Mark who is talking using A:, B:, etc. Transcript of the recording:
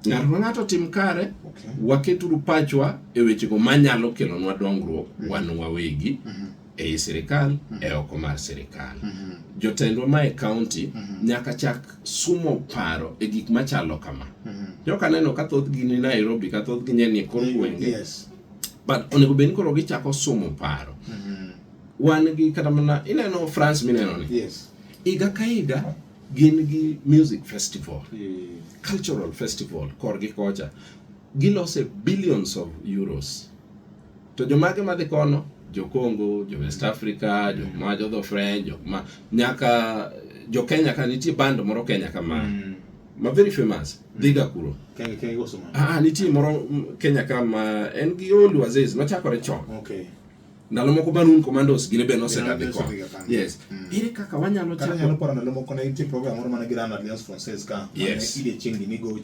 A: Ng'ato ka ng'ato tim kare. Waketuru pachwa e wechego manyalo kelonwa dongruok wan wawegi ei sirikal, e oko mar sirikal. Jotendwa ma e county nyaka chak sumo paro e gik machalo kama. Joka neno ka thothgi ni Nairobi, ka thothgi nye ni e kor gwenge. But onego bed ni koro gichako sumo paro. Wan gi kata mana ineno France mineno ni. Higa ka higa gin gi music festival, cultural festival korgi kocha. Gilose billions of euros. To jomage madhi kono? Jo Congo, jo West Africa, jok ma jodho French, jok ma nyaka jo Kenya ka nitie band moro Kenya kama ma very famous dhiga kuro.
B: Kenya goso ma.
A: Ah, nitie moro Kenya ka ma en gi Olu Aziz nochakore chon. Ndalo moko Maroon Commandos gine be nosekadhi
B: Bende
A: kono.
B: nosedhiga kanyo.
A: Yes. Ere kaka wanyalo
B: Kata
A: chako
B: nyalo paro ndalo moko ne nitie program moro mane giran Alliance Francaise ka. Mane idiochieng' ni migocho.